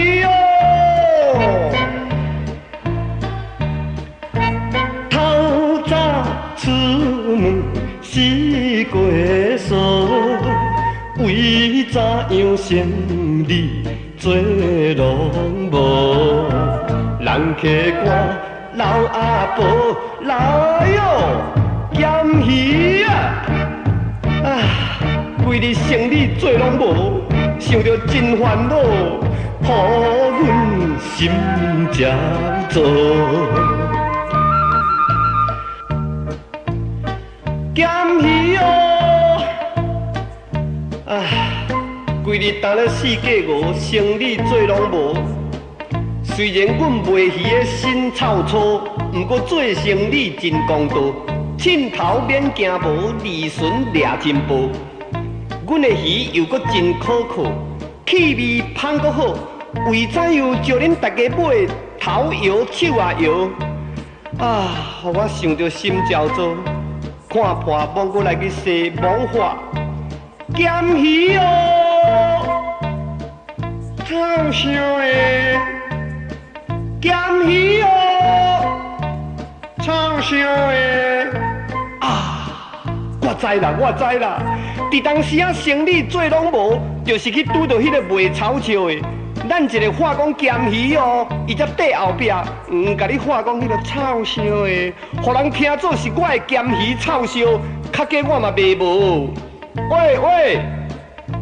魚哦！透早出門是過數，為怎樣生理做攏無？人客官老阿婆來喲，鹹魚啊！啊，規日生理做攏無，想著真煩惱，予阮心焦躁。鹹魚哦！啊，規日當咧四界五，生理做攏無。雖然阮賣魚的身臭粗，毋過做生理真公道，凊頭免驚無，利潤掠真薄。阮的魚又閣真可靠，氣味芳閣好，為怎樣招恁大家買頭搖手仔搖？啊，予我想著心焦躁。看破罔閣來去洗罔化，鹹魚哦，臭燒的，鹹魚哦，臭燒的，啊，我知啦，我知啦，佇當時仔生理做攏無，就是去拄著彼个賣草笑的。咱一个喊講鹹魚哦，伊才綴後壁，共你喊講彼个臭燒的，予人聽做是我的鹹魚臭燒，較假我嘛賣無。喂喂，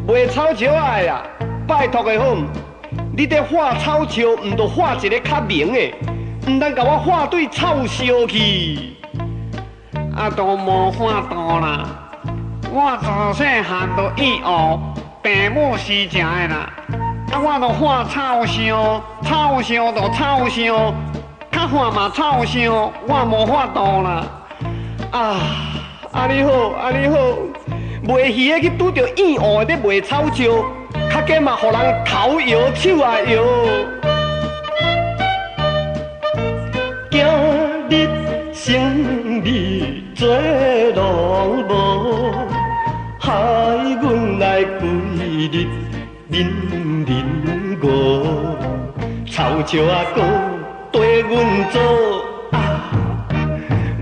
賣草笑仔的啊，拜託的好毋？你佇喊臭笑，毋著喊一个較明的，毋通共我喊對臭燒去。啊，都無法度啦，我自細漢就厭惡，父母是食的啦。啊！我就喊臭燒，臭燒就臭燒，較喊嘛臭燒，我無法度啦。啊！按呢好，按呢好，賣魚的去拄著厭惡的咧賣草笑，較假嘛，予人頭搖手仔搖。今日生理做攏無，害阮來規日忍忍餓，臭笑仔閣綴阮做啊！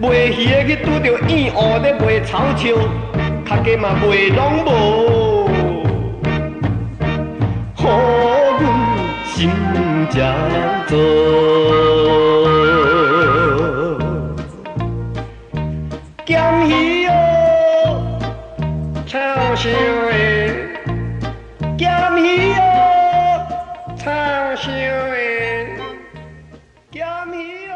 賣魚的去拄著厭惡咧賣草笑，較假嘛賣攏無，予阮心焦躁。鹹魚哦，臭燒的。鹹魚哦，臭燒的，鹹魚哦。